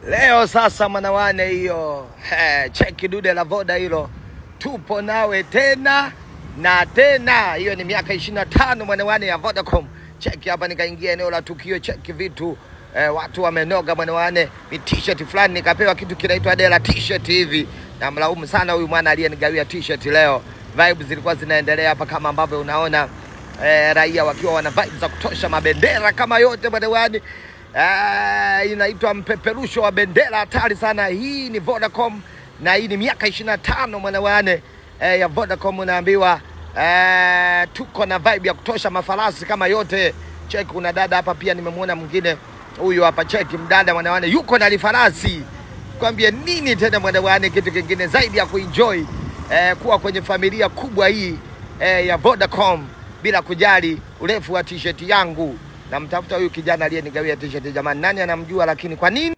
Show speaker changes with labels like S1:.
S1: Leo sasa mwanawane hiyo cheki dude la Voda hilo, tupo nawe tena na tena. Hiyo ni miaka 25 mwanawane ya Vodacom. Cheki hapa, nikaingia eneo la tukio, cheki vitu watu wamenoga mwanawane. Ni t-shirt fulani nikapewa kitu kinaitwa Dela t-shirt hivi. Namlaumu sana huyu mwana aliyenigawia t-shirt leo. Vibes zilikuwa zinaendelea hapa kama ambavyo unaona, raia wakiwa wana vibes za kutosha, mabendera kama yote mwanawane. Inaitwa mpeperusho wa bendera, hatari sana. Hii ni Vodacom na hii ni miaka 25 mwanawane ya Vodacom. Unaambiwa tuko na vibe ya kutosha, mafarasi kama yote. Cheki, kuna dada hapa pia nimemuona mwingine huyu hapa, cheki mdada mwanawane yuko na lifarasi. Kwambie nini tena mwanawane, kitu kingine zaidi ya kuenjoy kuwa kwenye familia kubwa hii ya Vodacom bila kujali urefu wa t-shirt yangu. Namtafuta huyu kijana aliyenigawia t-shirt jamani, nani anamjua? Lakini kwa nini?